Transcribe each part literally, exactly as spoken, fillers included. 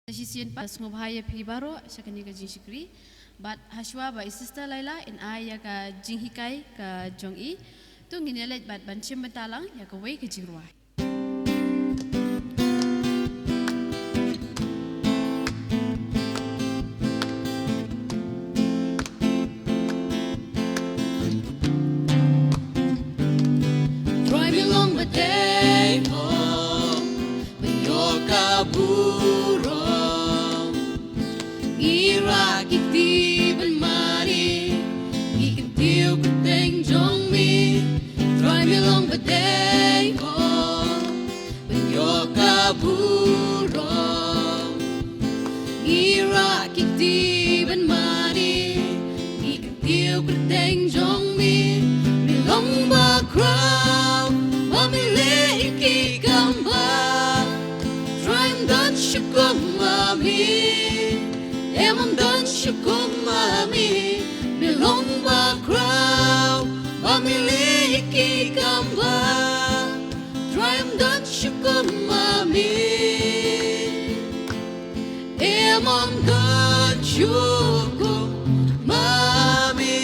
Shisien pat sngewbha ïa phi baroh sha kane ka jingshakri. Bad hashwa ba i Sister Laila in ai ïa ka jinghikai ka jong i. To ngin ïa leit bad ban shim bynta lang ïa kawei ka jingrwai. Trai me long ba dei hok, ba ïoh ka burom. Ngi rah ki kti ban mane, ngi kyntiew kyrteng jong me. Trai me long ba dei hok, ban ïoh ka burom. Ngi rah ki kti ban mane, ngi kyntiew kyrteng jong me. Me long bakhraw, ba me leh ïa ki kam bha. Trai ym don shuh kum ma me, em ym don shuh kum ma me. Me long bakhraw, ba me leh ïa ki kam bha. Trai ym don shuh kum ma me, em ym don shuh kum ma me.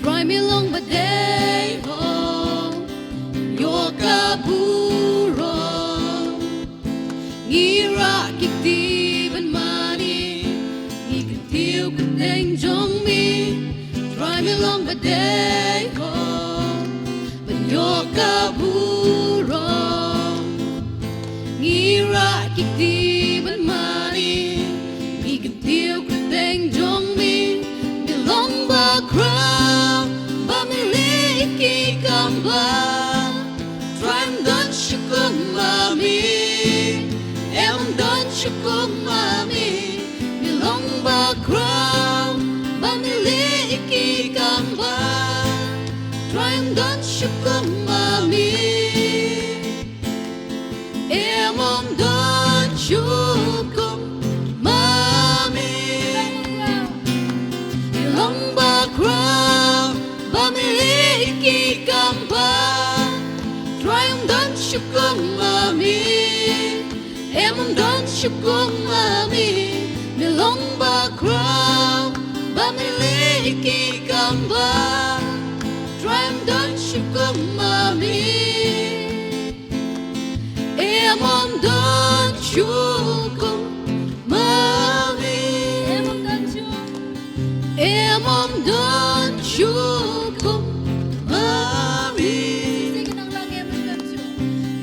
Trai me long ba dei hok, ban ïoh ka burom. Ngi rah ki kti ban mane, ngi kyntiew kyrteng jong me. Trai me long ba dei hok, ban ïoh ka burom. Ngi rah ki kti ban mane, ngi kyntiew kyrteng jong me. Me long bakhraw, ba me leh ïa ki kam bha. Trai ym don shuh kum ma me, em ym don shuh kum ma me. Me long bakhraw, ba me leh ïa ki kam bha. Trai ym don shuh kum ma me, em ym don shuh kum ma me. Me long bakhraw, ba me leh ïa ki kam bha. Trai ym don shuh kum ma me, em ym don shuh kum ma me. Me long bakhraw, ba me leh ïa ki kam bha. Trai ym don shuh kum ma me, em ym don shuh kum ma me. Em ym don shuh, em ym don shuh kum ma me.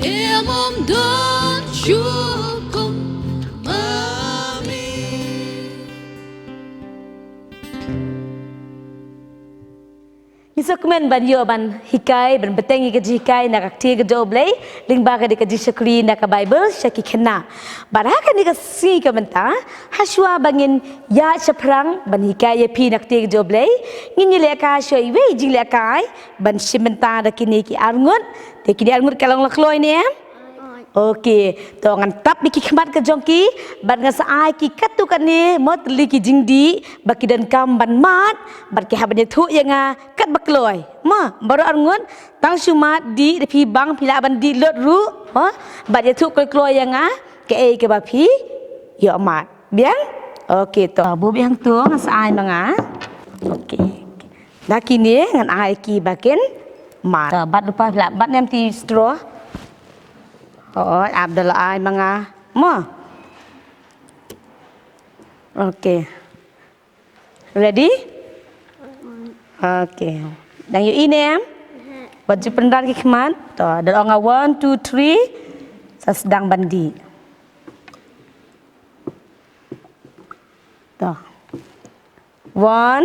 Em ym don shuh kum ma me. Ngi sngewkmen ban ïoh ban hikai, ban bteng ïa ka jinghikai na ka ktien ka jong U Blei, lyngba ka dei ka jingshakri na ka Baibl sha ki khynnah. Bad ha kane ka sngi ka mynta, hashwa ba ngin ïaid shaphrang ban hikai ïa phi na ka ktien ka jong U Blei, ngin ïalehkai sha iwei i jinglehkai ban shim bynta da kine ki arngut. Te kine arngut ka long la kloi ne em? Okay, to ngan tap ïa ki khmat ka jong ki, bad ngan sa ai ki katto katne, mo, tylli ki jingdih ba ki donkam ban mad, bad ki hap ban ïathuh ïa nga kat ba kloi. Mo, baroh arngut, tang shu mad dih, da phi bang phi lah ban dih lut ruh, mo, bad ïathuh kloi kloi ïa nga kaei kaba phi ïoh mad. Biang? Okay, to. Buh biang hangto, ngan sa ai ma nga. Okay. Da kine ngan ai ki ba kin mad. To, bat lypa phi lah, bat ne em ti straw. Hooid, ap da la ai ma nga. Mo. Okay. Ready? Okay. Dang ïohi ne em? Wat ju pynran ki khmat. To, da la ong nga one, two, three. Sa sdang ban dih. To. One.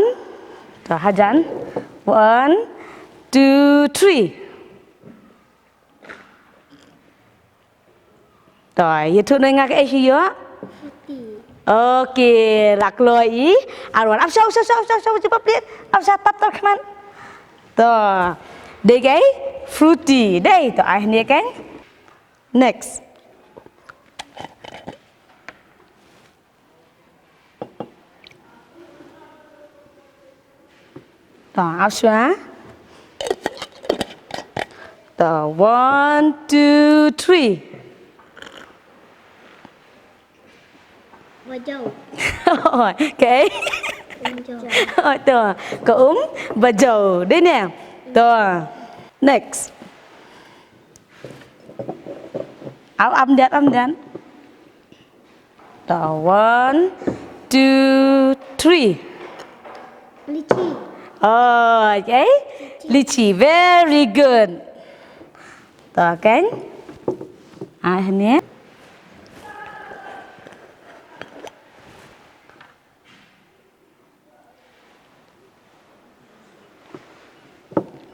To, hajan. One, two, three. To, ïathuh noh ïa nga kaei shu ïoh? Okay, la kloi i. Arwan, ap sha, ap sha, ap sha, ap sha, ap sha, ap sha, tap, tap, khmat. To, dei kaei? Fruity. Dei, to, ai hangne keiñ. Next. To, ap shuwa. To, one, two, three. Ba jaw. Okay. Ba jaw. To, ka um ba jaw. Dei ne? To. Next. Am, am dang, am dang. To, one, two, three. Lychee. Oh, okay. Lychee. Very good. To, kan? Ah, ni.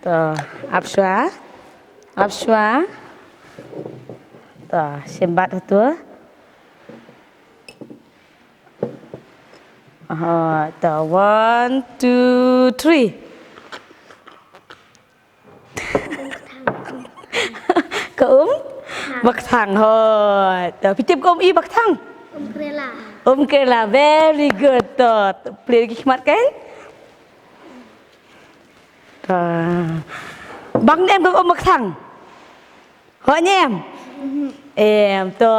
To, ap shuwa. Ap shuwa. To, shim bat hato. Oh, to, one, two, three. Ka um? Bakthang, hooid. To, phi tip ka um i bakthang? Um Kerala. Um Kerala, very good. To, plie ki khmat kan? To. Bang ne em ka um bakthang? Hooid ne em? Em, to,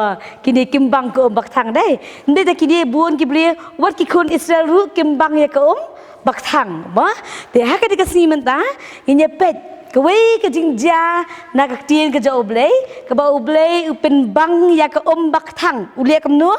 kine kim bang ka um bakthang dei. Nde da kine bun ki briew, wat ki khun Israel ruh kim bang ïa ka um bakthang. Mo? Te ha kane ka sngi mynta, ngin ïa peit kawei ka jingjia na ka ktien ka jong U Blei, kaba U Blei u pynbang ïa ka um bakthang. U leh kumno?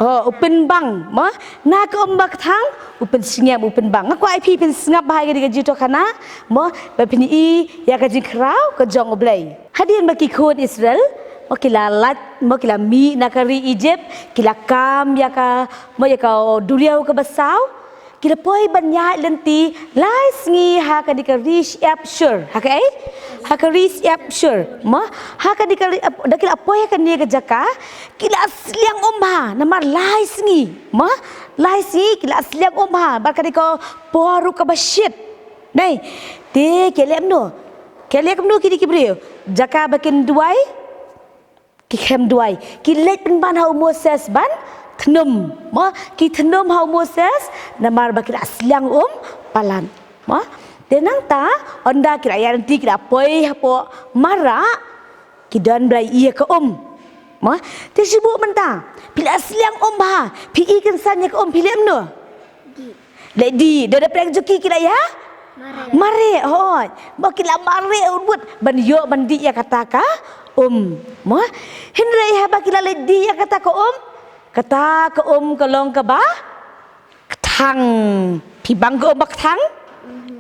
Oh, u pynbang, mo? Na ka um bakthang, u pynsngap, u pynbang. Nga kwah ïa phi pynsngap bha ïa ka jingïathuhkhana, mo? Ba phin i ïa ka jingkhraw ka jong U Blei. Hadien ba ki khun Israel, mo, ki la lait, mo, ki la mih na ka ri Egypt, ki la kam ïa ka, mo, ïa ka duriaw kaba saw, ki la poi ban ïaid lynti lai sngi ha kane ka ri shyiap Shur. Ha kaei? Ha ka ri shyiap Shur. Mo, ha kane ka ri, da ki la poi ha kane ka jaka, ki la sliang um bha namar lai sngi. Mo, lai sngi ki la sliang um bha bad kane ka por ruh kaba shit. Nei, te ki leh kumno? Ki leh kumno kine ki briew? Jaka ba kin duwai, ki khlem duwai. Ki leit pynban ha u Moses ban thnum. Mo, ki thnum ha u Moses namar ba ki la sliang um palat. Mo, te nangta, ynda ki la ïaid lynti, ki la poi hapoh marah, ki don ba la ïoh ïa ka um. Mo, te shu buh mynta, phi la sliang um bha, phi i kynsan ïa ka um, phi leh kumno? Leh dih. Da da pyrshah jong ki, ki la ïa? Mareh. Mareh, hooid. Ba ki la mareh, u buh ban ïoh ban dih ïa kata ka um. Mo, hynrei haba ki la leh dih ïa kata ka um, kata ka um ka long kaba kthang. Phi bang ka um bakthang?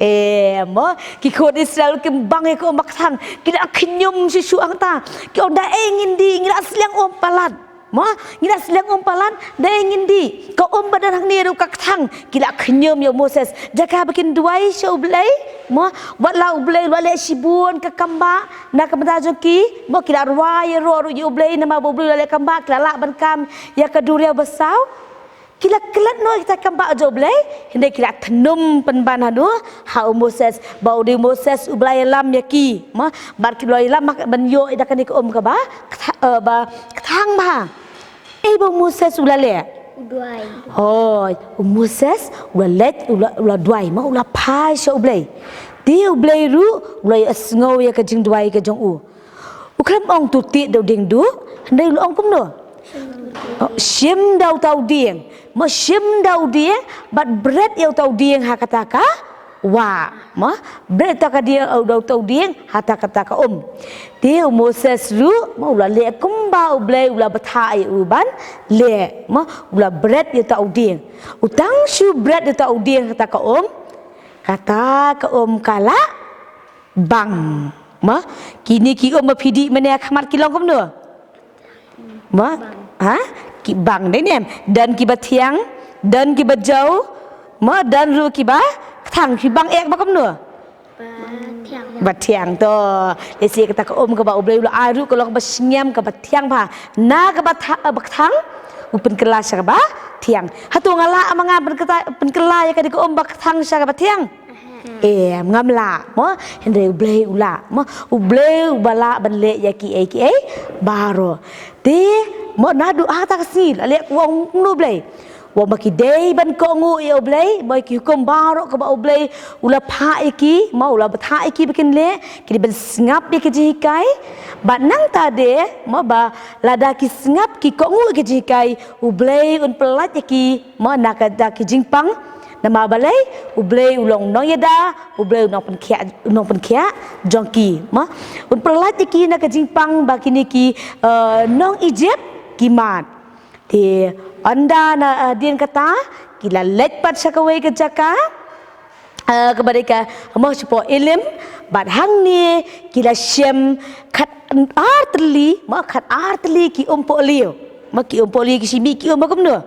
Eh, mo, ki khun Israel kim bang ïa ka um bakthang. Ki la khñium shuh shuh hangta. Ki ong da ei ngin dih, ngi la sliang um palat. Mo, ngi la sliang um palat, da ei ngin dih. Ka um ba don hangne ruh ka kthang. Ki la khñium ïa u Moses. Jaka ba kin duwai sha U Blei, mo, wat la U Blei u la leh shibun ka kambah na ka bynta jong ki, mo, ki la rwai ïaroh ruh ïa U Blei namar ba U Blei u la leh kambah, ki la lah ban kam ïa ka duriaw basaw. Ki la klet noh ïa kita ki kambah jong U Blei, hynrei ki la thnum pynban hano ha u Moses, ba u dei u Moses uba la ïalam ïa ki, mo, bad ki la ïalam ha ka ban ïoh ïa kane ka um kaba ktha-, eh, ba kthang bha. Ei ba u Moses u la leh? U duwai. Hooid, u Moses u la leit, u la, u la duwai, mo, u la phai sha U Blei. Te U Blei ruh u la ïohsngew ïa ka jingduwai ka jong u. U khlem ong to tih da u dieng duh, hynrei u la ong kumno? Oh, shim da uta u dieng. Mo, shim da u dieng, bad bret ïa uta u dieng ha kata ka wah. Mo, bret ïa uta ka dieng, eh, da uta u dieng ha kata ka um. Te u Moses ruh, mo, u la leh kumba U Blei u la bthah ïa u ban leh. Mo, u la bret ïa uta u dieng. U tang shu bret ïa uta u dieng ha kata ka um, kata ka um ka la bang. Mo, kine ki um ba phi dih mynne ha khmat ki long kumno? Mo, ha? Ki bang, dei ne em? Don kiba thiang, don kiba jaw, mo, don ruh kiba kthang. Phi bang eh ba kumno? Ba thiang. Ba thiang, to. Lehse kata ka um kaba U Blei u la ai ruh ka long kaba sngem, kaba thiang bha. Na kaba tha-, eh, ba kthang, u pynkylla sha kaba thiang. Hato nga lah ma nga pynkylla, pynkylla ïa kane ka um ba kthang sha kaba thiang? Em, ngam lah, mo, hynrei U Blei u lah, mo, U Blei uba lah ban leh ïa kiei kiei baroh. Te, mo, naduh ha kata ka sngi la leh, u ong kumno U Blei? U ong ba ki dei ban kohnguh ïa U Blei, mo, ïa ki hukum baroh kaba U Blei u la phah ïa ki, mo, u la bthah ïa ki ba kin leh, ki dei ban sngap ïa ki jinghikai. Bad nangta de, mo, ba Lada ki sngap ki kohnguh ïa ka jinghikai, U Blei un pyllait ïa ki, mo, na ka da ki jingpang. Namar balei? U Blei u long nongïada, U Blei u nongpynkhiah, u nongpynkhiah jong ki, mo. Un pyllait ïa ki na ka jingpang ba kine ki, eh, nong Egypt ki mad. Te ynda na, eh, dien kata ki la leit pat sha kawei ka jaka, eh, kaba dei ka, mo, shapoh Elim, bad hangne ki la shem khat ar tylli, mo, khat ar tylli ki umpohliew. Mo, ki umpohliew ki shim ïa ki um ba kumno?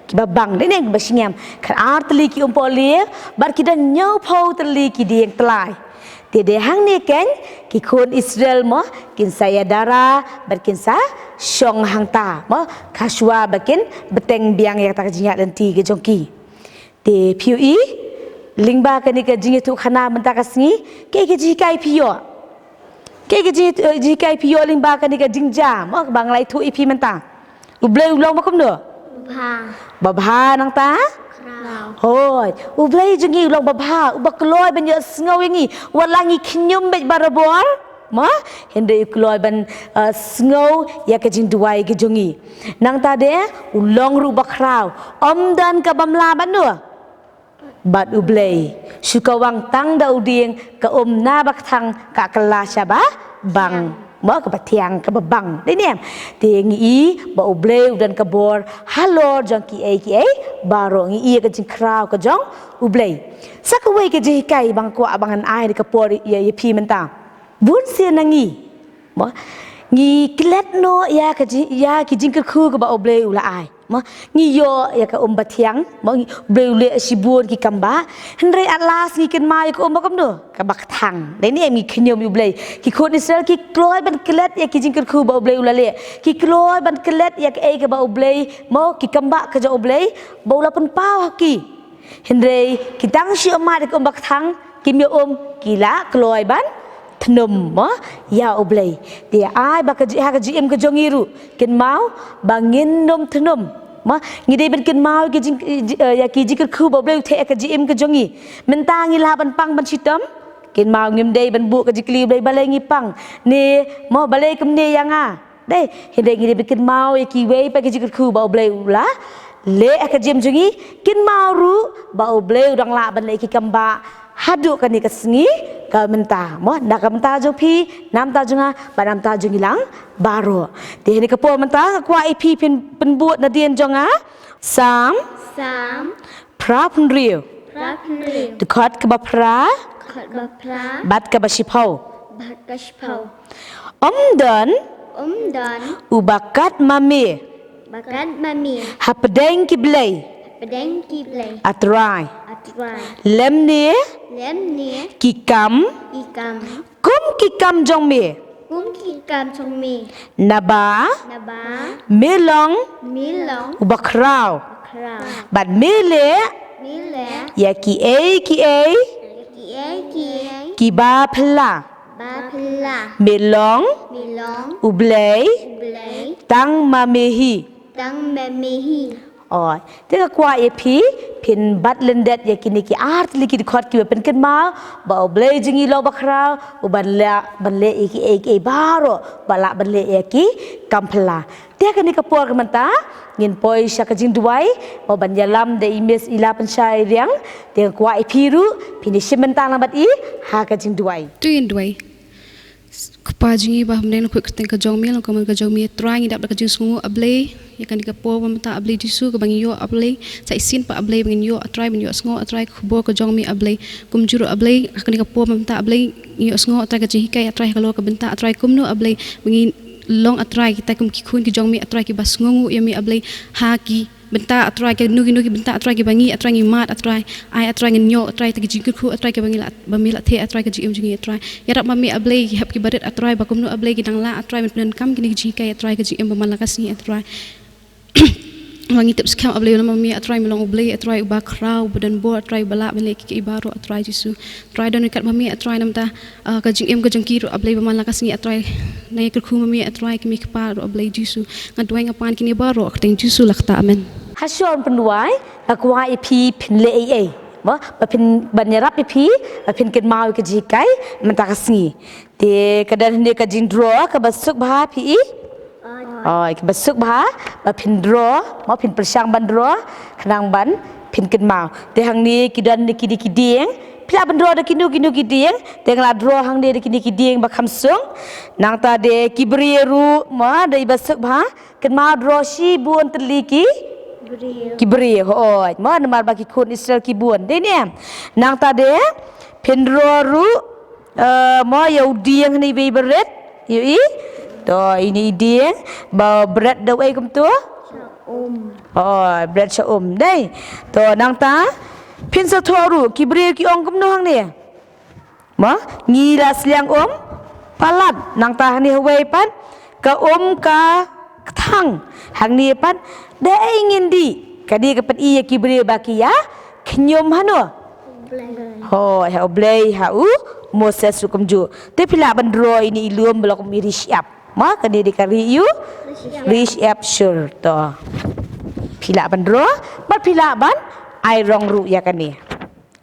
Kiba bang, dei ne kiba sngem. Khat ar tylli ki umpohliew, bad ki don hynñiewphew tylli ki dieng tlai. Te dei hangne keiñ ki khun Israel, mo, kin sa ïadara bad kin sa shong hangta, mo, hashwa ba kin bteng biang ïa kata ka jingïaid lynti ka jong ki. Te phi ïohi, lyngba kane ka jingïathuhkhana mynta ka sngi, kaei ka jinghikai phi ïoh? Kaei ka jing, eh, jinghikai phi ïoh lyngba kane ka jingjia, mo, kaba nga la ïathuh ïa phi mynta? U Blei u long ba kumno? Babha. Babha nangta? Khraw. Hooid. U Blei jong ngi u long babha, uba kloi ban ïohsngew ïa ngi. Wat la ngi khñium beit barabor, mo, hynrei u kloi ban, eh, sngew ïa ka jingduwai ka jong ngi. Nangta de, u long ruh ba khraw. Ym don kaba mla bad no? Bad U Blei. Shu kawang tang da u dieng, ka um na ba kthang, ka kylla sha ba bang. Mo, kaba thiang, kaba bang. Dei ne em? Te ngi i ba U Blei u don ka bor halor jong kiei kiei baroh, ngi i ka jingkhraw ka jong U Blei. Sa kawei ka jinghikai ba nga kwah ba ngan ai ka por ïa, ïa phi mynta. Bun sien na ngi, mo, ngi klet noh ïa ka ji-, ïa ki jingkyrkhu kaba U Blei u la ai. Mo, ngi ïoh ïa ka um ba thiang, mo, ngi, U Blei u leh shibun ki kam ba. Hynrei at last ngi kynmaw ïa ka um ba kumno? Kaba kthang. Dei ne em? Ngi khñium ïa U Blei. Ki khun Israel ki kloi ban klet ïa ki jingkyrkhu ba U Blei u la leh. Ki kloi ban klet ïa kaei kaba U Blei, mo, ki kam ba ka jong U Blei ba u la pynpaw ha ki. Hynrei ki dang shu ïohmad ïa ka um ba kthang, kim ïoh um, ki la kloi ban thnum, mo, ïa U Blei. Te ai ba ka ji-, ha ka jingim ka jong ngi ruh, kynmaw ba ngin nym thnum. Mo, ngi dei ban kynmaw ïa ki jing, eh, ïa ki jingkyrkhu ba U Blei u theh ha ka jingim ka jong ngi. Mynta ngi lah ban pang ban shitom, kynmaw ngim dei ban buh ka jingkylli U Blei balei ngi pang, ne, mo, balei kumne ïa nga. Dei, hynrei ngi dei ban kynmaw ïa kiwei pat ki jingkyrkhu ba U Blei u la leh ha ka jingim jong ngi, kynmaw ruh ba U Blei u dang lah ban leh ki kam ba haduh kane ka sngi ka mynta. Mo, na ka bynta jong phi, na bynta jong nga, bad na bynta jong ngi lang baroh. Te ha kane ka por mynta nga kwah ïa phi phin pynbud nadien jong nga Salm Salm phra phew hynriew. Phra phew hynriew. Dkhot kaba phra. Dkhot kaba phra. Bad kaba shiphew. Bad kaba shiphew. Ym don. Ym don. Uba kat ma me. Uba kat ma me. Hapdeng ki blei. Hapdeng ki blei. A Trai. A Trai. Lymne. Lymne. Ki kam. Ki kam. Kum ki kam jong me. Kum ki kam jong me. Naba. Naba. Me long. Me long. Uba khraw. Khraw. Bad me leh. Me leh. Ïa kiei kiei. Ïa kiei kiei. Kiba phylla. Ba phylla. Me long. Me long. U Blei. U Blei. Tang ma me hi. Tang ma me hi. Oi, te nga kwah ïa phi, phin bat lyndet ïa kine ki ar tylli ki dkhot kiba pynkynmaw ba U Blei jong ngi long ba khraw, uban lah ban leh ïa kiei kiei baroh, ba lah ban leh ïa ki kam phylla. Te ha kane ka por ka mynta, ngin poi sha ka jingduwai, ba ban ïalam da i Miss Ila Pynshai Riang, te nga kwah ïa phi ruh, phin ïa shim bynta lang bad i, ha ka jingduwai. To ngin duwai. Kpa jong ngi ba ha bneng, lyngkhuh kyrteng ka jong me, long ka mon ka jong me, A Trai, ngi dap da ka jingsngewnguh, A Blei, ïa kane ka por ba mynta, A Blei Jisu, kaba ngi ïoh, A Blei, sa shisien pat, A Blei, ba ngin ïoh, A Trai, ba ngin ïohsngew, A Trai, ka khubor ka jong me, A Blei, kumjuh ruh, A Blei, ha kane ka por ba mynta, A Blei, ngi ïohsngew, A Trai, ka jinghikai, A Trai, halor ka bynta, A Trai, kumno, A Blei, ba ngin long, A Trai, kita kum ki khun ki jong me, A Trai, kiba sngewnguh ïa me, A Blei, ha ki bynta, A Trai, kino kino ki bynta, A Trai, kiba ngi, A Trai, ngi mad, A Trai. Ai, A Trai, ngin ïoh, A Trai, ta ki jingkyrkhu, A Trai, kiba ngi lah, ba me lah theh, A Trai, ka jingim jong ngi, A Trai. Ïarap ma me, A Blei, ki hep ki barit, A Trai, ba kumno, A Blei, ki dang lah, A Trai, ban pyndonkam kine ki jinghikai, A Trai, ka jingim ba man la ka sngi, A Trai. Ba ngi tip skhem, A Blei, namar ma me, A Trai, me long U Blei, A Trai, uba khraw, uba don bor, A Trai, uba lah ban leh kiei kiei baroh, A Trai Jisu. Trai, don ryngkat ma me, A Trai, namar ta, ah, ka jingim ka jong ki ruh, A Blei, ba man la ka sngi, A Trai, nang ïakyrkhu ma me, A Trai, ki mei ki kpa ruh, A Blei Jisu. Nga duwai, nga pan kine baroh ha ka kyrteng Jisu la kata, amen. Ha shwa ban pynduwai, nga kwah ïa phi phin leh ei ei, mo, ba phin, ban ïarap ïa phi ba phin kynmaw ïa ka jinghikai mynta ka sngi. Te ka don hangne ka jingdraw kaba suk bha, phi i. Oi, kaba suk bha, ba phin draw, mo phin pyrshang ban draw, khnang ban phin kynmaw. Te hangne ki don ne ki dei ki dieng, phi lah ban draw da kino kino ki dieng, te nga la draw hangne da kine ki dieng ba kham suk. Nangta de ki briew ruh, mo dei ba suk bha, kynmaw draw shibun tylli ki briew. Ki briew, hoi, mo namar ba ki khun Israel ki bun. Dei ne, nangta de, phin draw ruh, Eh, mo ïa u dieng hangne iwei ba rit. Ïohi? To, ine i dieng ba bret da uei kumto? Sha um. Oh, bret sha um. Dei. To, nangta phin sa thoh ruh ki briew ki ong kumno hangne? Mo, ngi la sliang um palat. Nangta hangne hawei pat ka um ka kthang. Hangne pat da ei ngin dih. Ka dei ka pyni ïa ki briew ba ki ïa khñium hano? Hoi, ha U Blei, ha u Moses ruh kumjuh. Te phi lah ban draw ine i lum ba la kum i ri shyiap. Mo, kane dei ka ri ïa u, ri shyiap Shur to. Phi lah ban draw, bad phi lah ban ai rong ruh ïa kane.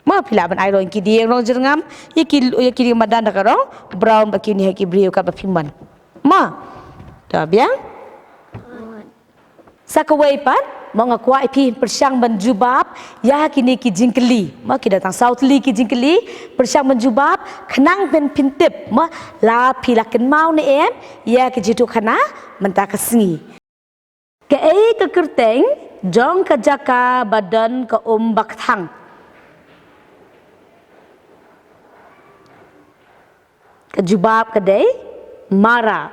Mo, phi lah ban ai rong ki dieng rong jyrngam, ïa ki, ïa ki dieng madan da ka rong brown bad kine ha ki briew katba phi mon. Mo. To biang. Sa kawei pat, mo nga kwah ïa phi pyrshang ban jubab ïa kine ki jingkylli. Mo ki don tang saw tylli ki jingkylli, pyrshang ban jubab khnang ban phin tip, mo la phi la kynmaw ne em ïa ki jingïathuhkhana mynta ka sngi. Kaei ka kyrteng jong ka jaka ba don ka um ba kthang? Ka jubab ka dei Mara.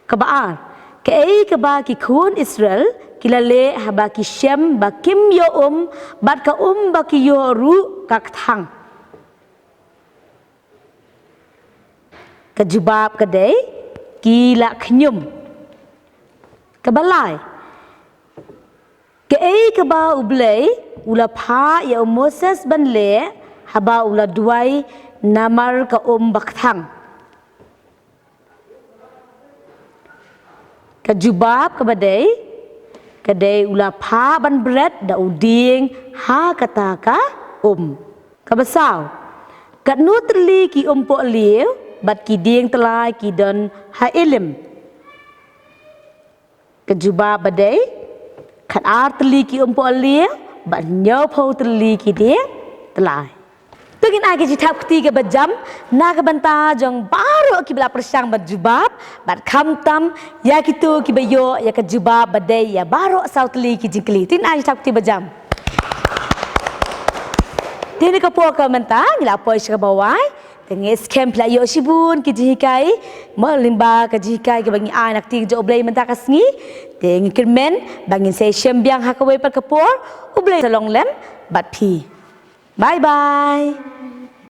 Kaba ar, kaei kaba ki khun Israel ki la leh haba ki shem ba kim ïoh um, bad ka um ba ki ïoh ruh ka kthang? Ka jubab ka dei ki la khñium. Kaba lai, kaei kaba U Blei u la phah ïa u Moses ban leh haba u la duwai namar ka um ba kthang? Ka jubab kaba dei, ka dei u la phah ban bret da u dieng ha kata ka um. Kaba saw, katno tylli ki umpohliew bad ki dieng tyllai ki don ha Elim? Ka jubab ba dei, khatar tylli ki umpohliew bad hynñiewphew tylli ki dieng tyllai. To ngin ai ka jingthap kti kaba jam na ka bynta jong baroh kiba la pyrshang ban jubab, bad khamtam ïa kito kiba ïoh ïa ka jubab ba dei ïa baroh saw tylli ki jingkylli. To ngin ai ka jingthap kti ba jam. Te ha kane ka por ka mynta ngi la poi sha kaba wai. Te nga ngeit skhem phi la ïoh shibun ki jinghikai, mo lyngba ka jinghikai kaba ngi ai na ka ktien jong U Blei mynta ka sngi. Te ngi kyrmen ba ngin sa ïashem biang ha kawei pat ka por. U Blei un long lem bad phi. Bye bye.